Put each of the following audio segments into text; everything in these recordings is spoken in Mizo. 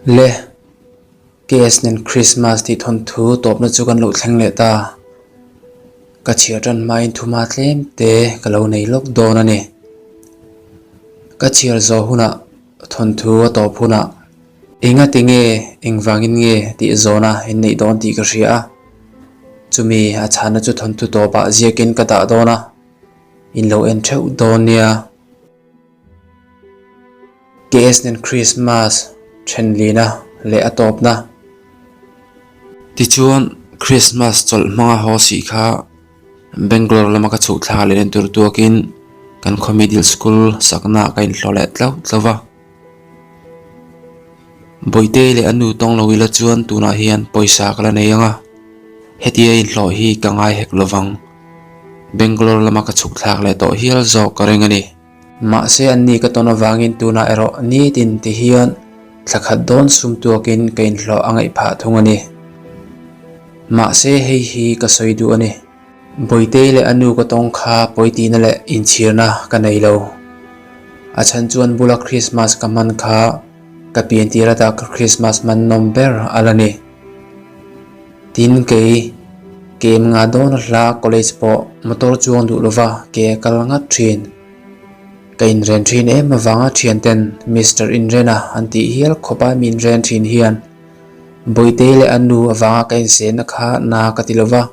Le, KS nen Krismas tih thawnthu tawpna chu kan lo thleng leh ta. Ka chhiar tan hmain thuma tlem te ka lo nei lawk dawn a ni. Ka chhiar zawh hunah thawnthu a tawp hunah engati nge engvangin nge tih zawhna in neih dawn tih ka hria a. Chumi a chhanna chu thawnthu tawpah ziakin ka dah dawn a, in lo en theuh dawn nia. KS nen Krismas thenlina leh a tawpna. Tichuan, Krismas chawlh hmanga haw sih kha Bangalore lama ka chhuh thla leh entur tuakin kan khaw middle school sakna ah ka inhlawh leh tlauh tlauh va. Bawihte leh a nu tawng lo ila chuan tunah hian pawisa ka la nei ang a, hetia inhlawh hi ka ngai hek lovang. Bangalore lama ka chhuk thlak leh tawh hial zawk ka ring a ni. Mahse anni ka tawn avangin tunah erawh nitin ti hian thla khat dawn sum tuakin ka inhlawh a ngaih phah thung a ni. Mahse hei hi ka sawi duh a ni. Bawitei leh a nu ka tawng kha pawitihna leh inchhirna ka nei lo. A chhan chuan bula Krismas ka hman kha ka piantir ata ka Krismas hman nawm ber a la ni. Tin kei kem nga dawn a hla college pawh motor chuang duh lova ke a kal ngat thin. Ka inren thin em avanga thian ten Mister Inrena an tih hial khawp a mi inren thin hian Bawitei leh a nu avanga ka insenna kha na ka ti lova,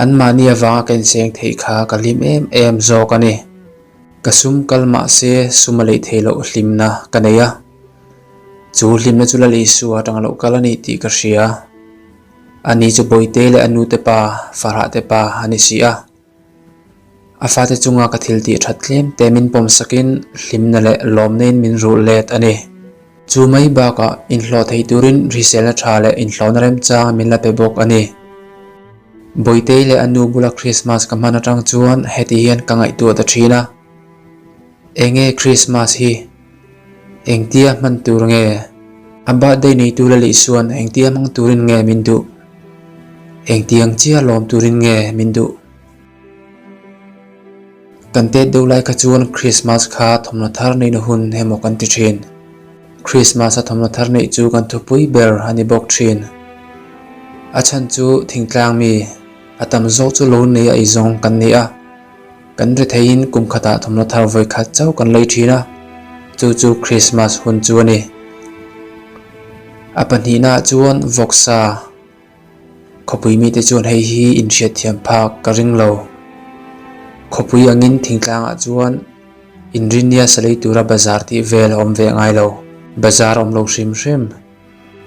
anmahni avanga ka inseng theih kha ka hlim em em zawk a ni. Ka sum kal mahse sum a leih theih loh hlimna ka nei a. Chu hlimna chu Lal Isua atanga loh kal a ni tih ka hria. Ani chu Bawite leh a nute pa, Farah te pa a ni si a. A fate chunga ka thil tih that tlem te min pawm sakin hlimna leh lawmna in min rulh let a ni. Chu mai bakah inhlawh thei turin hriselna tha leh inhlawhna remchang min la pe bawk a ni. Bawitei leh a nu bula Krismas ka hman atang chuan heti hian ka ngaihtuah ta thin a. Enge Krismas hi? Engtia hman tur nge? A birthday neitu la lih chuan engtia hmang turin nge min duh? Engtiang chiah lawm turin nge min duh? Kan tet deuh lai kha chuan Krismas kha thawmhnaw thar neihna hun emaw kan ti thin. Krismas a thawmhnaw thar neih chu kan thupui ber a ni bawk thin. A chhan chu thingtlang mi a tam zawk chu lo nei a eizawng kan ni a. Kan ri theiin kum khatah thawmhnaw thar vawi khat chauh kan lei thin a, chu chu Krismas hun chu a ni. A pahnihnaah chuan vawksa Khawpui mite chuan hei hi inhriatthiam phak ka ring lo. Khawpui angin thingtlangah chuan inrinnia sa lei tura bazar tih vel a awm ve ngai lo. Bazar awm lo hrim hrim.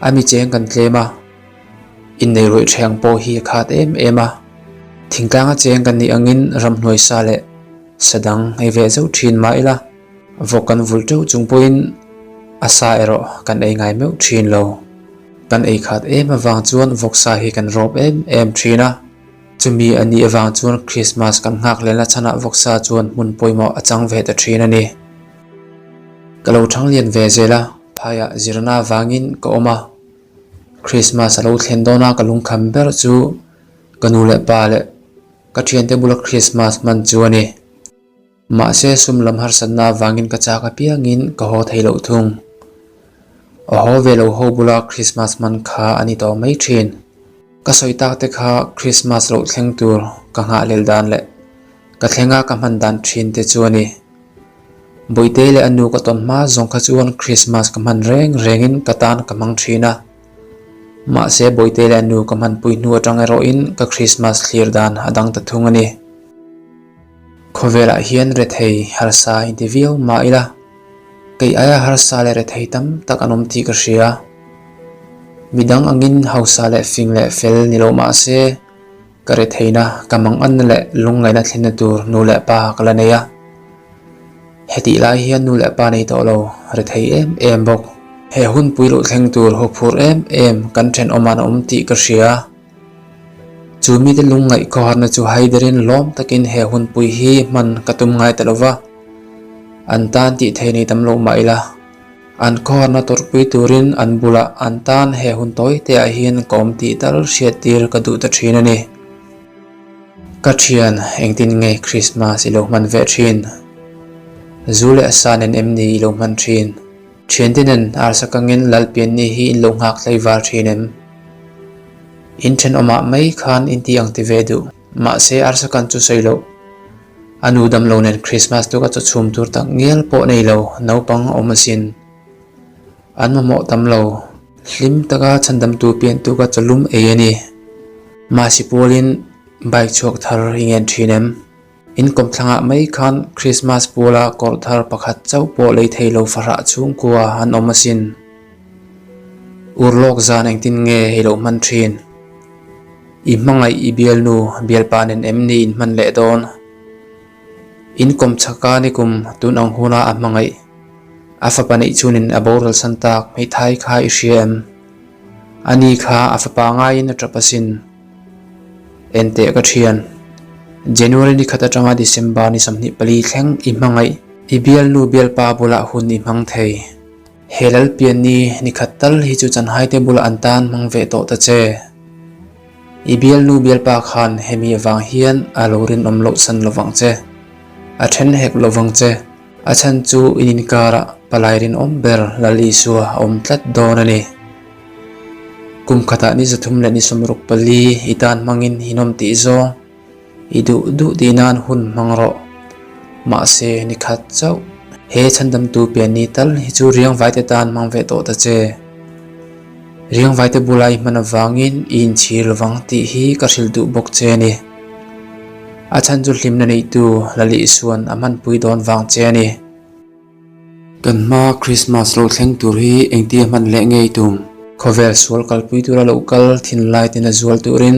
A mi cheng kan tlem a, innei rawih ṭheng pawh hi a khat em em a. Thingtlanga cheng kan nih angin ramhnuai sa leh sa dang ei ve zauh ṭhin mah ila, vawk kan vulh ṭeuh chung pawhin a sa erawh kan ei ngai meuh ṭhin lo. Kan ei khat em avang chuan vawksa hi kan rawp em em thin a, chumi a nih avang chuan Christmas kan nghak lehna chhanah vawksa chuan hmun pawimawh a chang ve ta thin a ni. Ka lo thang lian ve zel a, phaiah zirna avangin ka awm a, Christmas a lo thlen dawn a ka lungkham ber chu ka nu leh pa leh ka thiante bula Christmas hman chu a ni. Mahse sum lam harsatna avangin ka chak apiangin ka haw thei loh thung. A haw ve lo ho bula Christmas hman kha a ni tawh mai thin. Ka sawi tak te kha Christmas loh thleng tur ka nghah lel dan leh ka thlenga ka hman dan thin te chu a ni. Bawitei leh a nu ka tawn hma zawng kha chuan Christmas ka hman reng rengin ka tan ka hmang thin a. Mahse Bawitei leh a nu ka hmanpui hnu atang erawhin ka Christmas thlir dan a dang ta thung a ni. Khawvelah hian rethei harsa inti viau mah ila, kei aia harsa leh rethei tam tak an awm tih ka hria. Midang angin hausa leh fing leh fel ni lo mah se, ka retheina, ka manganna leh lungngaihna thlenna tur nu leh pa ka la nei a. Hetih lai hian nu leh pa nei tawh lo, rethei em em bawk. He hunpui luh thleng tur huphurh em em kan thenawm an awm tih ka hria. Chu mite lungngaih khawharna chu haiderin lawm takin he hunpui hi hman ka tum ngai ta lova, an tan tih thei nei tam lo mah ila, an khawharna tawrhpui turin an bulah an tan he hun tawi te ah hian ka awm tih tal hriattir ka duh ta thin a ni. Ka thian, engtin nge Christmas i lo hman ve thin? Zu leh sa nen em ni i lo hman thin? Thiante nen arsa kangin Lalpianni hi in lo nghak tlaivar thin em? In thenawmah mai khan in ti ang ti ve duh. Mahse arsa kan chu sawi loh. A nu damlo nen Christmas tuk a chawchhum tur tak ngial pawh nei lo naupang a awm asin. An mamawh tam lo. Hlim taka chhandamtu pian tuka chawlum ei a ni. Mahse pualin bike chhuak thar i ngen thin em? In kawmthlangah mai khan Christmas puala kawr thar pakhat chauh pawh lei thei lo fahrah chhungkua an awm asin. Urlawk zan engtin nge i lo hman thin? I hmangaih i bialnu bialpa nen em ni in hman leh dawn? In kawmchhaka nikum tun ang huna a hmangaih a fapa neih chunin a boral san tak hmeithai kha i hria em? Ani kha a fapa ngaiin a tap asin. Enteh ka thian, January ni khat atanga December ni 24 thleng i hmangaih i bialnu bialpa bulah hun i hmang thei. He Lalpianni ni khat tal hi chu chanhaite bulah an tan hmang ve tawh ta che. I bialnu bialpa khan hemi avang hian a lo rinawm loh san lovang che. A then hek lovang che. A chhan chu in inkarah palai rinawm ber Lal Isua a awm tlat dawn a ni. Kum khatah ni 334 i tan hmangin hinawm tih zawng i duh duh tih nan hun hmang rawh. Mahse, ni khat chauh he chhandamtu pianni tal hi chu riangvaite tan hmang ve tawh ta che. Riangvaite bula i hman avangin i inchhir lovang tih hi ka hrilh duh bawk che a ni. A chhan chu hlimna neihtu Lal Isua'n a hmanpui dawn vang che a ni. Kan hma Christmas lo thleng tur hi engtia hman leh ngei tum? Khawvel sual kalpui tura lo kal thinlai ten a zual turin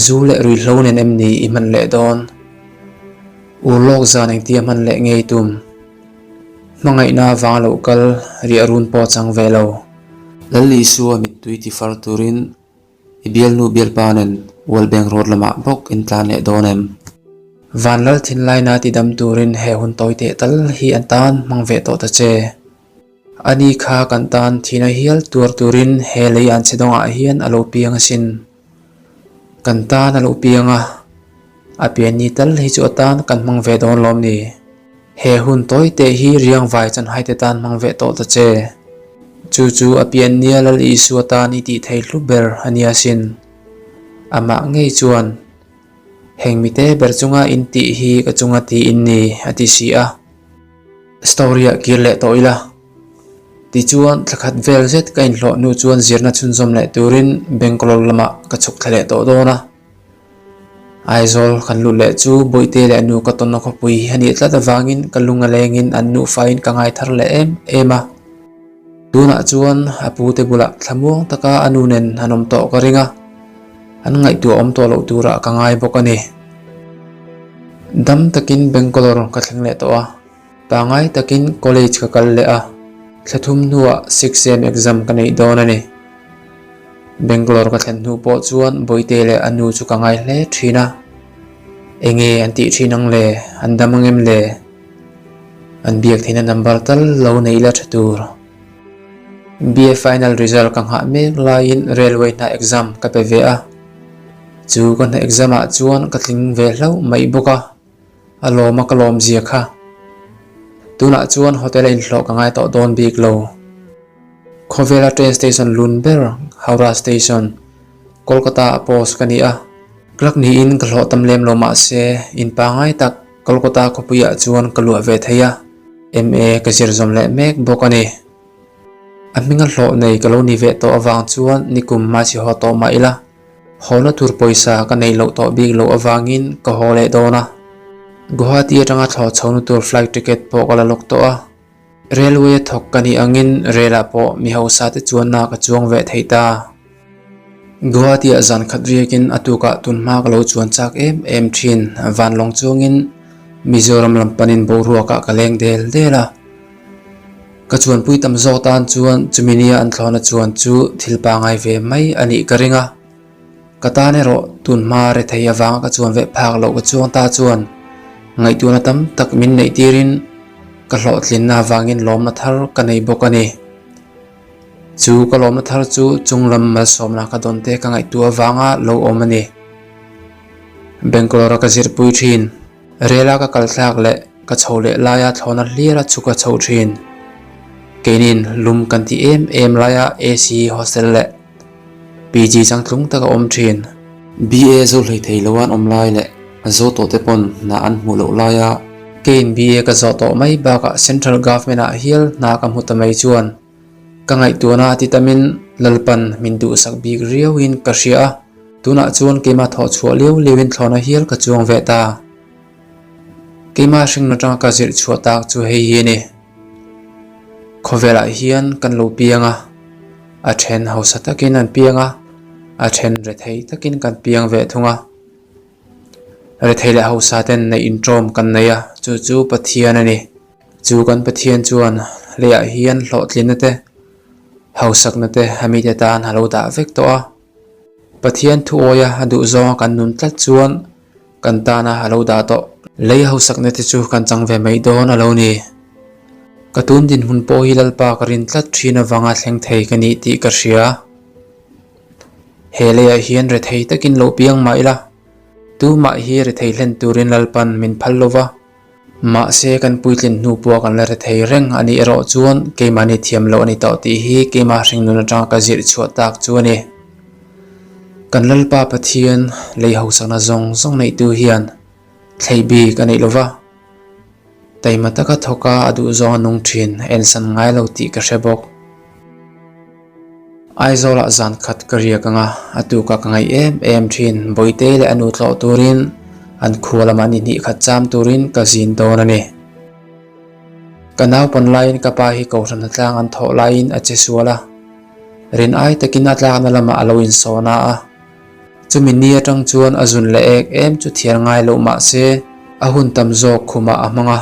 zu leh ruihhlo nen em ni i hman leh dawn? Urlawk zan engtia hman leh ngei tum? Hmangaihna avanga lo kal riah run pawh chang ve lo. Lal Isua mittui tifar turin I bialnu bialpa nen World Bank Road lamah bawk in tlan leh dawn em? Vanlal thinlaina tidam turin he hun tawi teh tal hi an tan hmang ve tawh ta che. Ani kha kan tan thihna hial tuar turin he lei an che dawngah hian a lo piang asin. Kan tan a lo piang a, a pianni tal hi chu a tan kan hmang ve dawn lawm ni? He hun tawi teh hi riangvai chanhaite tan hmang ve tawh ta che. Chu chu a pian nia Lal Isua tan i tih thei hlu ber a nia sin. Amah ngei chuan, Heng mite ber chunga in tih hi ka chunga ti in ni, a ti si a. Story-ah kir leh tawh ila. Tichuan, thla khat vel zet ka inhlawh hnu chuan zirna chhunzawm leh turin Bangalore lamah ka chhuk thla leh tawh dawn a. Aizawl kan lut leh chu Bawihte leh nu ka tawnna khawpui hi a nih tlat avangin ka lung a lengin an nufain ka ngai thar leh em em a. Tunah chuan a pute bulah thlamuang taka a nu nen an awm tawh ka ring a, an ngaihtuah awm tawh loh turah ka ngai bawk a ni. Dam takin Bangalore ka thleng leh tawh a. Pangai takin college ka kal leh a, thla thum hnuah six sem exam ka neih dawn a ni. Bangalore ka thlen hnu pawh chuan Bawihte leh a nu chu ka ngai hle thin a. Enge an tih thin ang le, an dam ang em le? An biak theihna number tal lo nei ila tha tur. BA final result ka nghah mek laiin railway hna exam ka pe ve a. Chu ka hna exam ah chuan ka tling ve hlauh mai bawk a. A lawm a ka lawm zia kha. Tunah chuan hotel a inhlawh ka ngai tawh dawn bik lo. Khawvela train station lun ber Howrah station, Kolkata a post ka ni a. Clerk niin ka hlawh tam lem lo mahse in pangai tak Kolkata khawpuiah chuan ka luah ve thei a. MA ka zir zawm leh mek bawk a ni. A hminga hlawh nei ka lo ni ve tawh avang chuan nikum hmaichhe haw tawh mah ila. Hawna tur pawisa ka neih loh tawh bik loh avangin ka haw leh dawn a. Guwahati atanga thlawh chhohna tur flight ticket pawh ka la lawk tawh a. Railway a thawk ka nih angin rail ah pawh mi hausa te chuanna ka chuang ve thei ta. Guwahati ah zan khat riakin a tukah tunhma ka lo chuan chak em em thin vanlawng chuangin Mizoram lam panin boruak ah ka leng del del a. Ka chuanpui tam zawk tan chuan chumi nia an thlawhna chuan chu thil pangai ve mai a nih ka ring a. Ka tan erawh tun hma rethei avanga ka chuan ve phak loh ka chuang ta chuan ngaihtuahna tam tak min neih tirin ka hlawhtlinna avangin lawmna thar ka nei bawk a ni. Chu ka lawmna thar chu chunglam malsawmna ka dawn te ka ngaihtuah avanga lo awm a ni. Bangalore-a ka zirpui thin. Rela ka kal thlak leh ka chho leh laia thlawhna hlir a chhuk a chho thin. Keinin lum kan ti em em laia AC hostel leh PG changtlung tak a awm thin. BA zo hlei thei lo an awm lai leh zo tawh te pawn hna an hmuh loh laia keiin BA ka zawh tawh mai bakah Central Government ah hial hna ka hmu ta mai chuan ka ngaihtuahna a ti tamin Lalpan min duhsak bik riauin ka hria a, tunah chuan keimah thawh chhuah liau liauin thlawhna hial ka chuang ve ta. Keimah hring atanga ka zirh chhuah tak chu hei hi a ni. Khawvelah hian kan lo piang a, a then hausa takin an piang a, a then rethei takin kan piang ve thung a. Rethei leh hausa ten neih intawm kan nei a, chu chu Pathian a ni. Chu kan Pathian chuan leiah hian hlawhtlinna te, hausakna te a mite tan a lo dah vek tawh a. Pathian thuawia a duh zawnga kan nun tlat chuan kan tana a lo dah tawh. Lei hausakna te chu kan chang ve mai dawn a lo ni. Ka tun dinhmun pawh hi Lalpa ka rin tlat thin avanga thleng thei ka nih tih ka hria. He leiah hian rethei takin lo piang mah ila, tumah hi rethei hlen turin Lalpan min phal lo va. Mahse, kan puitlin hnu pawh kan la hre thei reng a nih erawh chuan keimahni thiam loh a ni tawh tih hi keimah hringnun atanga ka zirh chhuah tak chu a ni. Kan Lalpa Pathian lei hausakna zawng zawng neihtu hian thlei bik a neih lova, taima taka thawka a duhzawng a nung thin a ensan ngai lo tih ka hre bawk. Aizawlah zan khat ka riak ang a, a tukah ka ngaih em em thin. Bawihte leh a nu tlawh turin an khua lamah ni hnih khat cham turin ka zin dawn a ni. Ka naupan laiin ka pa hi kohhran hnatlang an thawh laiin a che sual a, rin ai takin a tlakna lamah a lo insawn a a. Chumi ni atang chuan a zun leh ek em chu thiar ngai loh mah se a hun tam zawk khumah a hmang a.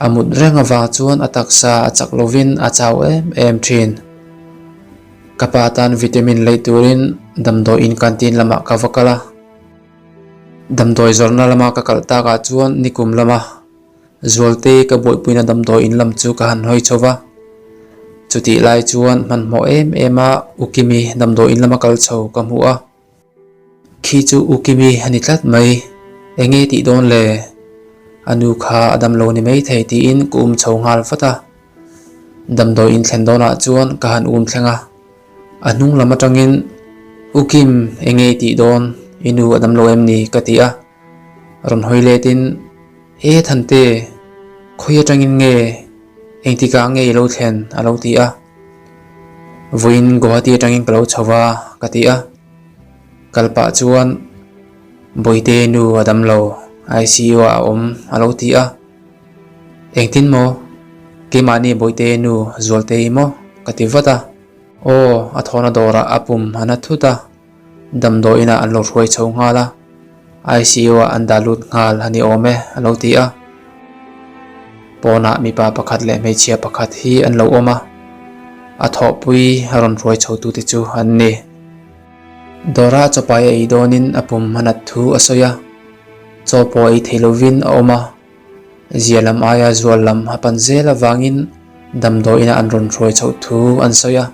A mut reng avang chuan a taksa a chak lovin a chau em em thin. Ka pa tan vitamin lei turin damdawiin canteen lamah ka va kal a. Damdawi zawrhna lama ka kalh takah chuan nikum lama Zualte ka buaipuina damdawiin lam chu ka han hawi chho va. Chutih lai chuan hmanhmawh em em a Ukimi damdawiin lama kal chho ka hmu a. Khi chu U Kimi a ni tlat mai, enge tih dawn le? A nu kha a dam lo ni mai thei tiin ka um chho nghal vat a. Damdawi in thlen dawnah chuan ka han um thleng a, a hnung lam atangin U Kim enge i tih dawn, i nu a dam lo em ni? ka ti a. Rawn hawi letin, E Thante, khawi atangin nge engtikah nge i lo thlen? a lo ti a. Vawiin Guwahati atangin ka lo chho va ka ti a. Kal pah chuan Bawihte nu a dam lo, ICU ah a awm a lo ti a. Engtin maw? Keimahni Bawihte nu Zualtei maw? ka ti vat a. Aw, a thawhna dawrah a pum a na thut a. Damdawi inah an lo hruai chho nghal a, ICU ah an dah lut nghal a ni awm e a lo ti a. Pawnah mipa pakhat leh hmeichhia pakhat hi an lo awm a, a thawhpui a rawn hruai chho tute chu an ni. Dawrah chawpai a ei dawnin a pum a nat thu a sawi a, chaw pawh ei thei lovin a awm a. Zia lam aia zual lam a pan zel avangin damdawi inah an rawn hruai chhoh thu an sawi a.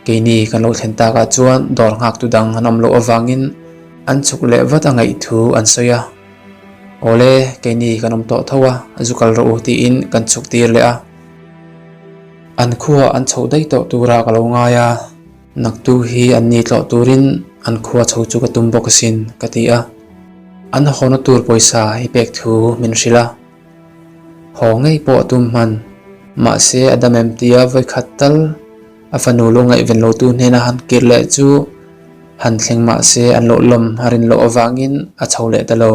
Keini kan lo thlen takah chuan dawr nghaktu dang an awm loh avangin an chhuk leh vat a ngaih thu an sawi a. Awle, keini kan awm tawh tho a, zu kal rawh u tiin kan chhuk tir leh a. An khuaah an chhoh daih tawh turah ka lo ngai a, naktu hi an ni tlawh turin an khua chho chu ka tum bawk asin ka ti a. An hawna tur pawisa i pek thu min hrilh a, haw ngei pawh a tum hman. Mahse a dam em tia vawikhat tal a fanu lo ngaihven lotu hnena han kir leh chu han thleng mahse an loh lawm a rin loh avangin a chho leh ta lo.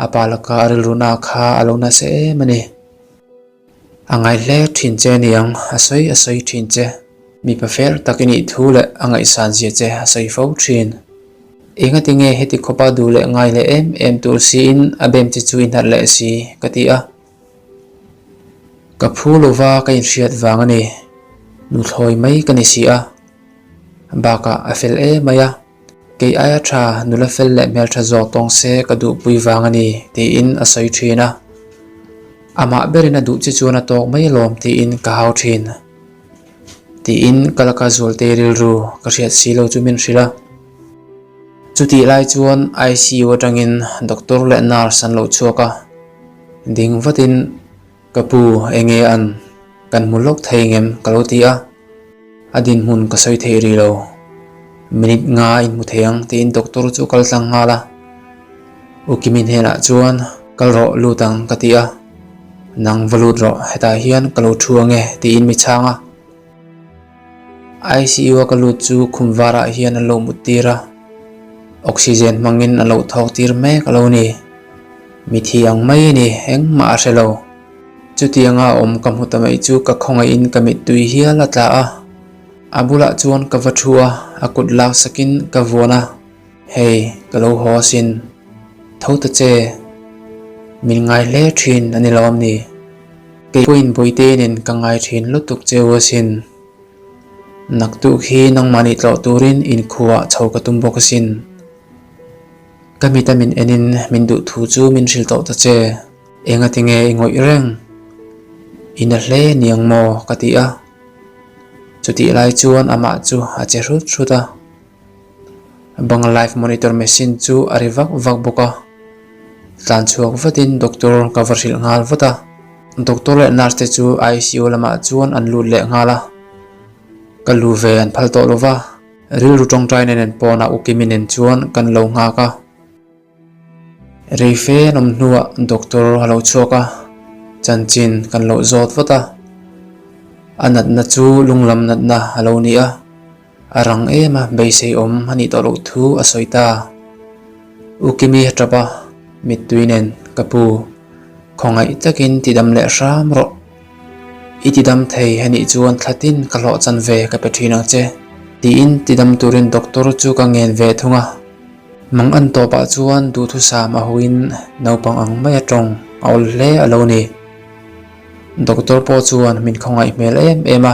A pa laka a rilruna kha a lo nasa em a ni. A ngai hle thin che aniang, a sawi a sawi thin che. Mipa fel tak i nih thu leh a ngaihsan zia che a sawi fo thin. Engati nge heti khawpa duh leh ngai leh em em tur siin a bem che chu i hnarh leh si ka ti a. Ka phu lova ka inhriat vang a ni. Nuthlawi mai ka ni si a. Bakah a fel em mai a. Kei aia tha nula fel leh hmeltha zawk tawng se ka duhpui vang a ni tiin a sawi thin a. Amah berin a duh che chuan a tawk mai alawm tiin ka hau thin. Tiin ka laka Zualte rilru ka hriat si lo chu min hrilh a. Chutih lai chuan ICU atangin doctor leh nurse an lo chhuak a, ding vatin. Ka pu, enge an kan hmu lawk thei ngem ka lo ti a, a dinhmun ka sawi thei rih lo. Minute nga in hmu thei ang tiin doctor chu kal tlang nghal a. U Kimi hnenah chuan kal rawh lut ang ka ti a, nang va lut rawh hetah hian ka lo thu ange tiin mi chhang a. ICU a ka lut chu khum varah hian an lo mut tir a, oxygen hmangin an lo thawk tir mek a lo ni. Mithi ang mai a ni, engmah a hre lo. Chutianga awm ka hmu ta mai chu ka khawngaihin ka mittui hial a tla a. A bulah chuan ka va thu a, a kut lak sakin ka vuan a. Hei, ka lo haw asin. Tho ta che. Min ngai hle thin a ni lo am ni? Kei pawhin Bawihte nen ka ngai thin lutuk che u asin. Naktuk hi nangmahni tlawh turin inkhuah chho ka tum bawk asin. Ka mita min enin min duh thu chu min hrilh tawh ta che. Engati nge i ngawih reng? I na hle niang maw? ka ti a. Chutih lai chuan amah chu a che hrut hrut a. Bang life monitor machine chu a ri vak vak bawk a. Tlan chhuak vatin doctor ka va hrilh nghal vat a. Doctor leh nurse te chu ICU lamah chuan an lut leh nghal a. Ka lu ve an phal tawh lo va. Rilru tawngtaina nen pawnah U Kimi nen chuan kan lo nghak a. Rei fe an awm hnuah doctor a lo chhuak a, chanchin kan lo zawt vat a. A natna chu lunglam natna a lo ni a, a rang em a, beisei awm a nih tawh loh thu a sawi ta. U Kimi a tap a, mittui nen ka pu, khawngaih takin tidam leh hram rawh. I tidam thei a nih chuan thlatin ka hlawh chan ve ka pe thin ang che, tiin tidam turin doctor chu ka ngen ve thung a. Mang an tawpah chuan duhthusam a huin naupang ang mai a tawng a awl hle a lo ni. Doctor pawh chuan min khawngaih hmel em em a.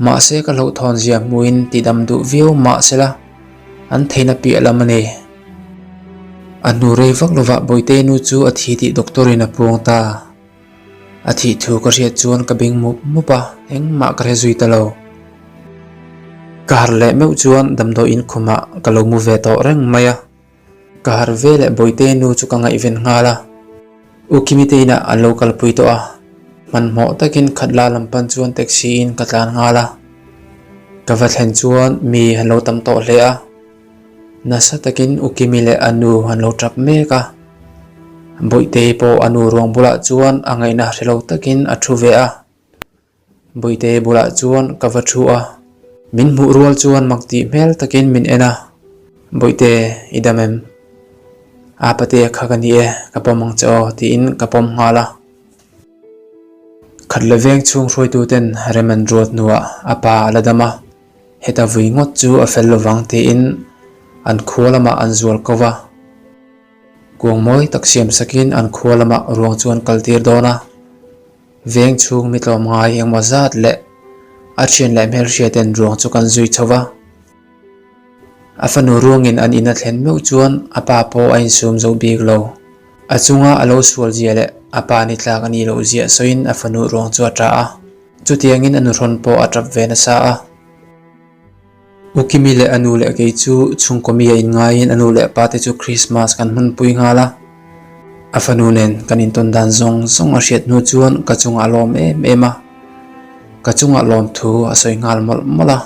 Mahse ka hlauhthawn zia hmuin tidam duh viau mah sela an theihna piah lam a ni. A hnu rei vak lovah Bawihte nu chu a thi tih doctor in a puang ta. A thih thu ka hriat chuan ka bing mup mup a, engmah ka hre zui ta lo. Ka harh leh meuh chuan damdawi in khumah ka lo mu ve tawh reng mai a. Ka harh ve leh Bawihte nu chu ka ngaihven nghal a. U Kimi te inah an lo kalpui tawh a, hmanhmawh takin Khatla lam pan chuan taxi in ka tlan nghal a. Ka va thlen chuan mi an lo tam tawh hle a. Nasa takin U Kimi leh a nu an lo tap mek a. Bawihtei pawh a nu ruang bulah chuan a ngaihna hre lo takin a thu ve a. Bawihtei bulah chuan ka va thu a. Min hmuh rual chuan mak tih hmel takin min en a. Bawihte, i dam em? A patea kha ka ni e, ka pawm ang che aw tiin ka pawm nghal a. Khat leh veng chhung hruaituten rem an ruat hnuah a pa a la dam a. Heta vui ngawt chu a fel lovang tiin an khua lamah an zual ko va. Kuang mawi tak siam sakin an khua lamah ruang chu an kal tir dawn a. Veng chhung mi tlawm ngai engmaw zat leh a thian leh hmelhriaten ruang chu kan zui chho va. A fanu ruangin an in a thlen meuh chuan a pa pawh a insum zo bik lo. A chunga a lo sual zia leh a pa ni tlak a nih loh ziah sawiin a fanu ruang chu a ṭah a. Chutiangin a nuhrawn pawh a tap ve nasa a. U Kimi leh a nu leh kei chu chhungkaw mi a inngaiin a nu leh pa te chu Christmas kan hmanpui nghal a. A fanu nen kan intawn dan zawng zawng a hriat hnu chuan ka chungah a lawm em em a. Ka chungah lawmthu a sawi nghal mawlh mawlh a.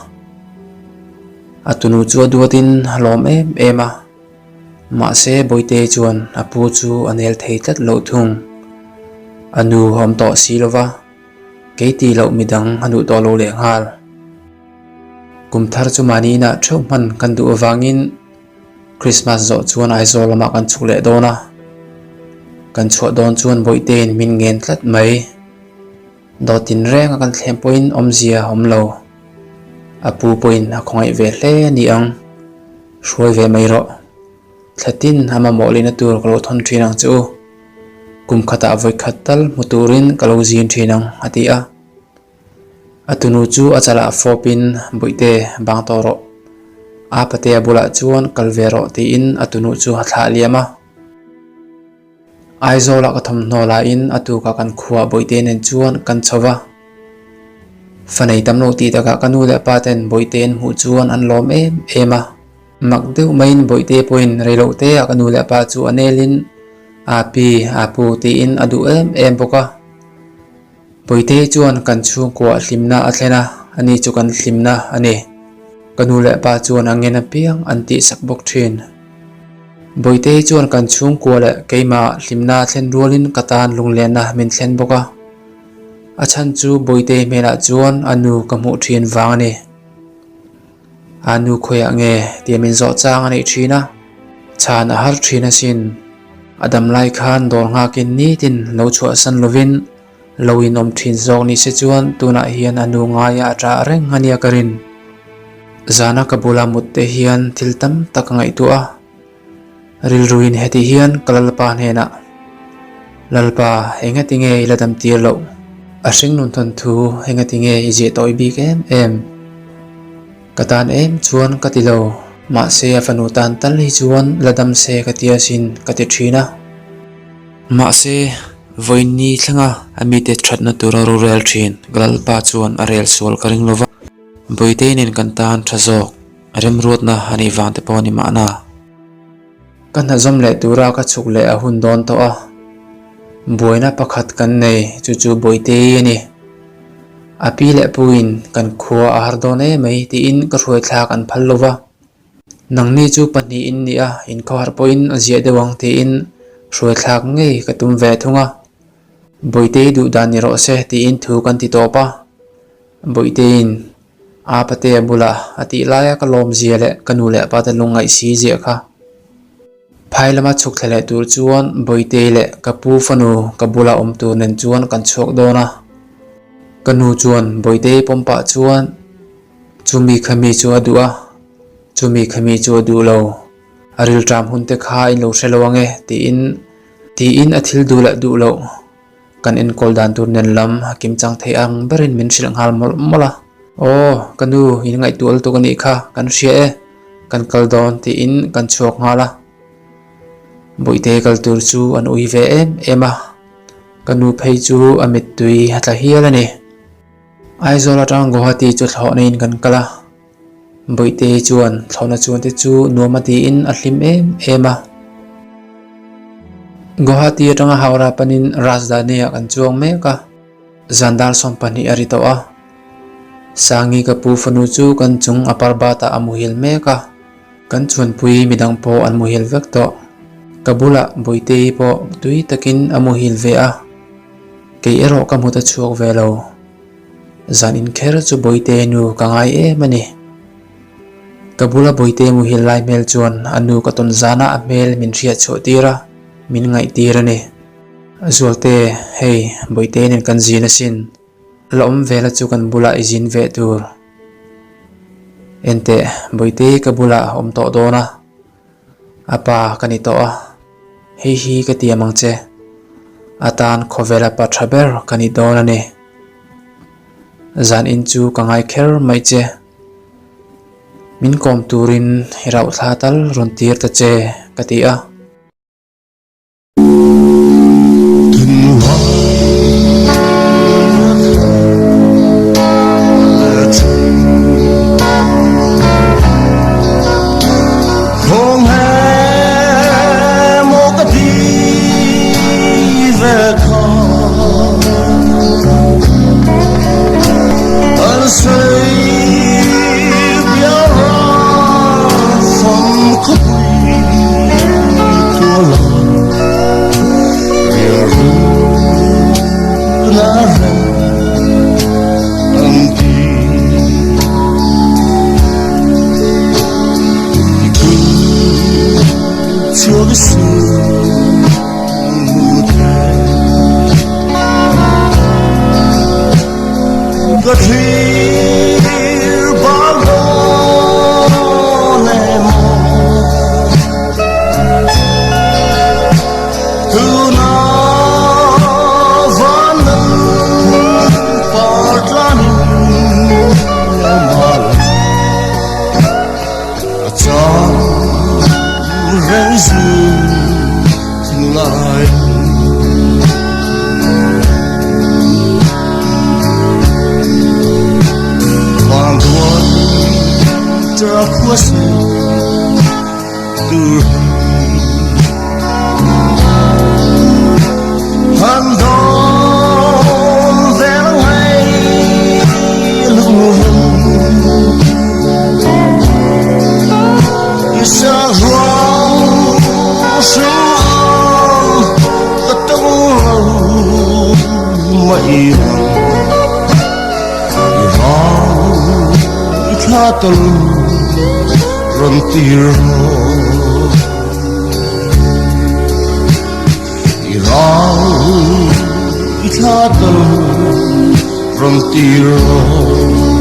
A tunu chu a duatin a lawm em em a. Mahse Bawihte chuan a pu chu a nel thei tlat loh thung. A nu a awm tawh si lova. Kei tih loh midang a duh tawh lo leh nghal. Kum thar chu mahni inah theuh hman kan duh avangin Christmas zawh chuan Aizawl lamah kan chhuk leh dawn a. Kan chhuah dawn chuan Bawihtein min ngen tlat mai. Dawt tinreng a kan thlem pawhin awmzia a awm lo. A pu pawhin a khawngaih ve hle a ni ang. Hruai ve mai rawh. Thlatin a mamawh lehna tur ka lo thawn thin ang che u. Kum khatah vawi khat tal hmu turin ka lo zin thin ang, a ti a. A tunu chu a chalah fawpin, Bawihte, bang tawh rawh. A patea bulah chuan kal ve rawh, tiin a tunu chu a thlah liam a. Aizawlah ka thawmhnaw lahin a tukah kan khuah Bawihte nen chuan kan chho va. Fa nei tam lo tih takah ka nu leh pa ten Bawihte an hmuh chuan an lawm em em a. Mak deuh maiin Bawihte pawhin reiloh te ah ka nu leh pa chu a nelin a pi, a pu tiin a duh em em bawk a. Puitei chuan kan chhungkuah hlimna a thlen a, ani chu kan hlimna a ni. Ka nu leh pa chuan a ngen apiang an tihsak bawk thin. Bawitei chuan kan chhungkua leh keimah hlimna a thlen rualin ka tan lunglenna min thlen bawk a. A chhan chu Bawitei hmelah chuan a nu ka hmuh thin vang a ni. A nu khawiah nge tia min zawh chang a neih thin a, chhan a har thin asin. A dam lai khan dawr nghakin nitin lo chhuahsan lovin lo inawm thin zawk ni se chuan tunah hian a nu ngaia a ṭah reng a nia ka rin. Zana ka bula mut te hian thil tam tak a ngaihtuah a, rilruin heti hian ka Lalpa hnenah, Lalpa, engati nge i la dam tir loh? A hringnun thawnthu engati nge i ziah tawi bik em em? Ka tan em chuan ka ti lo, mahse a fanu tan tal hi chuan la dam se ka ti asin ka ti thin a. Mahse, vawiinni thlenga a mite thatna tura rorel thin ka Lalpa chuan a rel sual ka ring lova, Bawitei nen kan tan tha zawk remruatna a nih vang te pawh a ni mahna. Ka hna zawm leh tura ka chhuk leh a hun dawn tawh a, buaina pakhat kan nei chu chu Bawitei a ni. A pi leh puin kan khua a har dawn emai tiin ka hruaithlak an phal lova. Nangni chu pahnih in ni a, inkhawhar pawhin a ziah deuh ang tiin hruaithlak ngei ka tum ve thung a. Bawitei duh dan ni rawh se tiin thu kan ti tawp a. Bawiteiin a patea bulah a tih laia ka lawm zia leh ka nu leh pa te lungngaih si ziah kha. Phai lama chhuk thla leh tur chuan Bawitei leh ka pu fanu ka bula awm tur nen chuan kan chhuak dawn a. Ka nu chuan Bawitei pawm pah chuan Chumi khami chu a duh a, chumi khami chu a duh lo. A rilṭam hun te kha in lo hre lo ang e tiin tiin a thil duh leh duh loh kan enkawl dan tur nen lam a kimchang thei ang berin min hrilh nghal mawlh mawlh a. Aw, ka nu in ngaihtuah lutuk a nih kha, kan hria e, kan kal dawn tiin kan chhuak nghal a. Bawihte kal tur chu an ui ve em em a, ka nu phei chu a mittui a tla hial a ni. Aizawl atang Guwahati chu thlawhna in kan kal a, Bawihte chuan thlawhna chuan te chu nuam a tiin a hlim em em a. Guwahati atanga Howrah panin Rajdhani ah kan chuang mek a, zan dar 12 a ri tawh a. Sangi ka pu fanu chu kan chung a parbat ah a muhil mek a, kan chuanpui midang pawh an muhil vek tawh. Ka bulah Bawihte pawh tui takin a muhil ve a. Kei erawh ka hmu ta chhuak ve lo. Zan inkher chu Bawihte nu ka ngai em a ni. Ka bula Bawihte muhil lai hmel chuan a nu ka tawn zana a hmel min hriat chhuah tir a, min ngaih tir a ni. Zualte, hei Bawihte nen kan zin asin. La awm vela chu kan bulah i zin ve tur. Enteh, Bawihte ka bulah a awm tawh dawn a. A pa ka ni tawh a, hei hi ka tiam ang che. A tan khawvela pa tha ber ka ni dawn a ni. Zan in chu ka ngai kher mai che. Min kawm turin i rauhthla tal rawn tir ta che ka ti a. thla tal rawn tir rawh. I ral i thla tal rawn tir rawh.